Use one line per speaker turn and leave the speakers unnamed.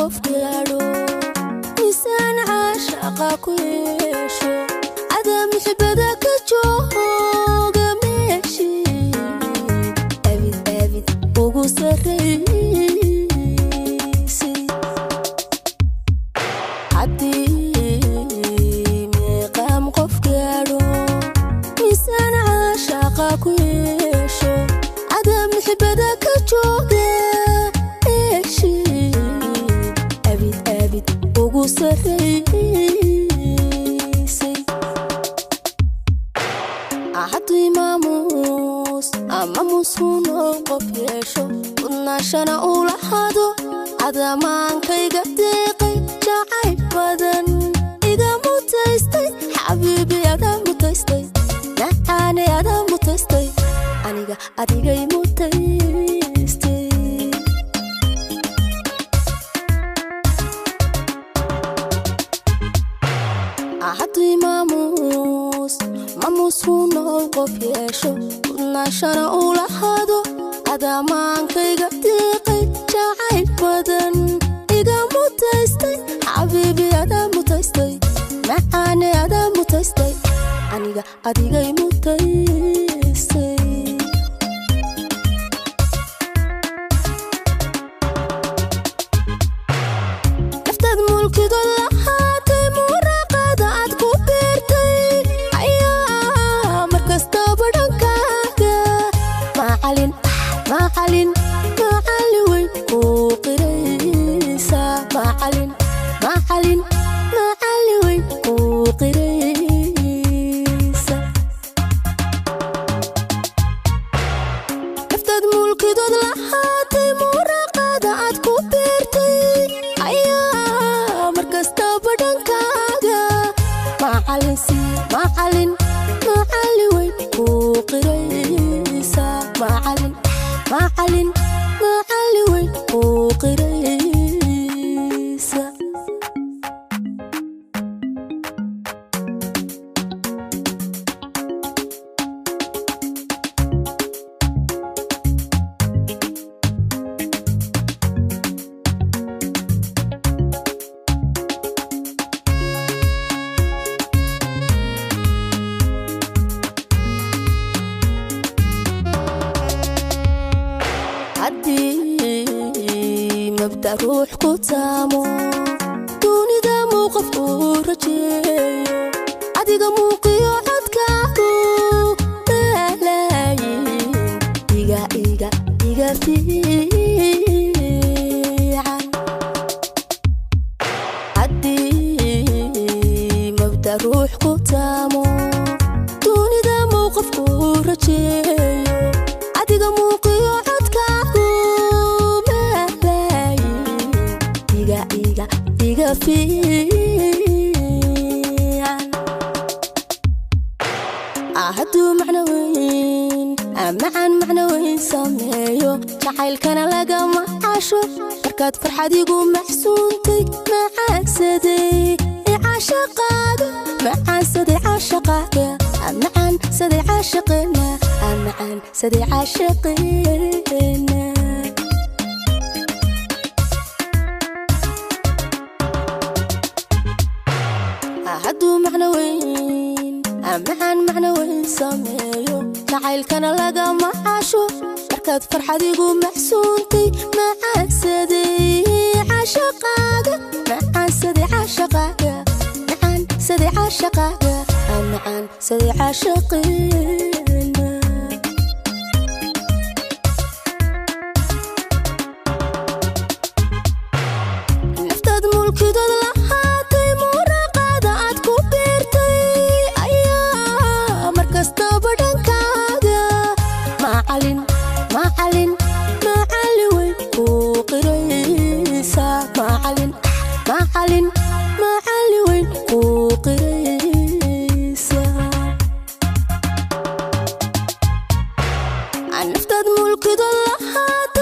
qof gaadho miisaan caashaqa ku yeesho adaa muxibada ka jooga meeshii abid abid ugu sarraysay haddii meeqaam qof gaadho miisaan caashaqa ku yeesho adaa muxibada ka jooga meeshii abid abid ugu sarraysay haddii maamuus ama musuuno qof yeesho mudnaashana uu lahaado adamaankayga deeqay jacayl badan iga mutaystay xabiibi adaa mutaystay nacaanay adaa mutaystay aniga adigay mutaystay haddii maamuus maamuusuuno qof yeesho mudnaashana uu lahaado adamaankayga deeqay jacayl badan iga mutaystay xabiibi adaa mutaystay macaane adaa mutaystay aniga adigay mutaystay naftaad mulkido lahaatay muraqada aad ku beertay ayaa markastaba dhankaaga macalin macalin macalin weyn kuu qiraysaa macalin macalin macalin weyn kuu qiraysa naftaad mulkidood lahaatay muraqada aad ku beertay ayaa markastaba dhankaaga macalin sii macalin macalin weyn kuu qiraysaa macalin macalin macalin weyn kuu qiraysa haddii mabda ruux ku taamo dunida mowqaf uu rajeeyo adiga muuqiyo codkaagu maalaayin iga iga iga fiican haddii mabda ruux ku taamo dunida mowqaf uu rajeeyo adiga muuqiyo codkaagu maalaayin iga iga iga fiican hadduu macno weyn macan macno weyn sameeyo jacaylkana lagama casho markaad farxadigu maxsuuntay macaansaday caashaqaaga macaansaday caashaqaaga macaansaday caashaqeena macaansaday caashaqeena hadduu macno weyn macan macno weyn sameeyo jacaylkana lagama casho markaad farxadigu maxsuuntay macaansaday caashaqaaga macaansaday caashaqaaga macaansaday caashaqaaga macaansaday caashaqeena naftaad mulkidood lahaatay muraqada aad ku beertay ayaa markastaba dhankaaga macalin macalin macalin weyn kuu qiraysaa macalin macalin macalin weyn kuu qiraysaa naftaad mulkidood lahaatay